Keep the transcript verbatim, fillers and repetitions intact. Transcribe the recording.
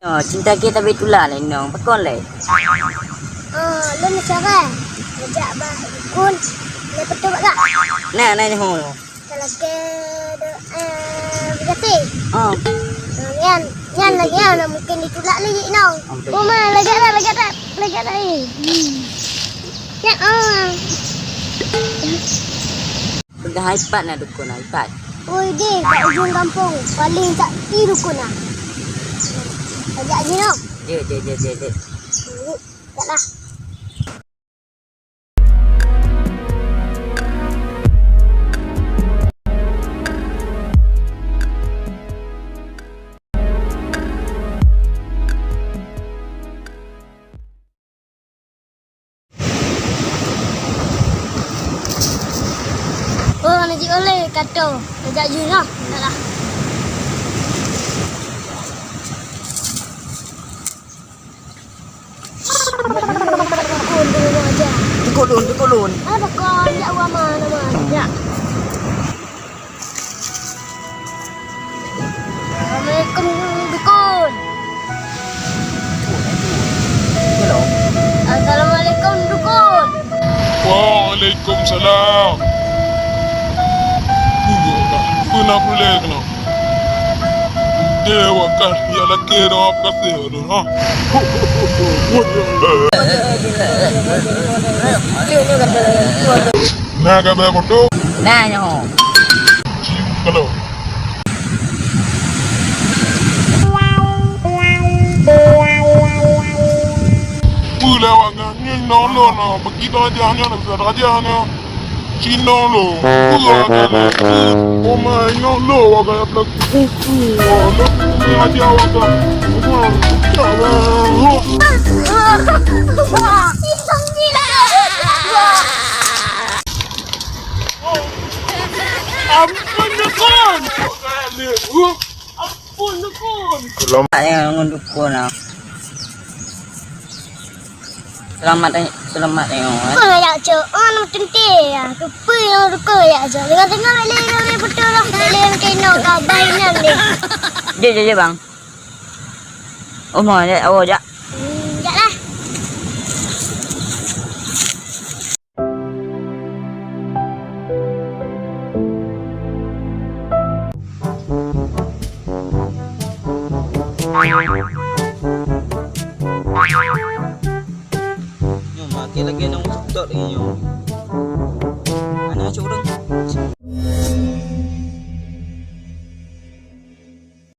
Oh, cinta kita betulan lé nong. Pakon lé? Oh, lôn syara. Ngajak bah dukun. Lé beutôi bak gak. Nah, nah nyoe. Talakée doa beugati. Oh. Nyan, nyan lagée nyan mungkin ditulak lé jih nong. Ampun. Oh ma, lagée dah, lagée dah, lagée dah. Eh. Hmm. Ya Allah. Peugah ipat na dukun na ipat. Oi deh, kat ujong gampông paling sakti dukun na. Ajak jinoe. Jeuet, jeuet, jeuet, jeuet, jeuet. Jeuet, taklah. Oh, na jiôh lé kato. Tajak jinoe. Taklah. Dukun, dukun aja. Dukun lôn, dukun lôn. Alah, dukun, jak awak mana, mana. Jak. Assalamualaikum, dukun. Assalamualaikum, dukun. Waalaikumsalam. Peue na peureulée keunoe? Deh, awak ka, ya lakée dong, apa sih, aduh, ha? Na ka bèe moto? Na nyoe. Cium kalau. Peue lé awak nyan? Nyoe lôn, bagi darajah nyoe, darajah nyoe. Cina lôn. Peue lé? Oh my, nyoe lôn, awak gaya pelaku. Kuku, lôn aja awak. Ampun, dukun. Ampun, dukun. Selamat ya, ngon dukun ah. Selamat, selamat ya. Kau nak cok, oh, nak tenti ya. Kepi yang dukun ya cok. Dengar-dengar lé, lé, lé, betul lah. Lé, lé, macam ni, kau bayi ni. Jom, jom, jom, bang. Oh, mau, jap, oh, jap. Hmm, jap lah. Nyoe makai lagèe nang seutôt lagèe nyoe. Hana cok ureueng.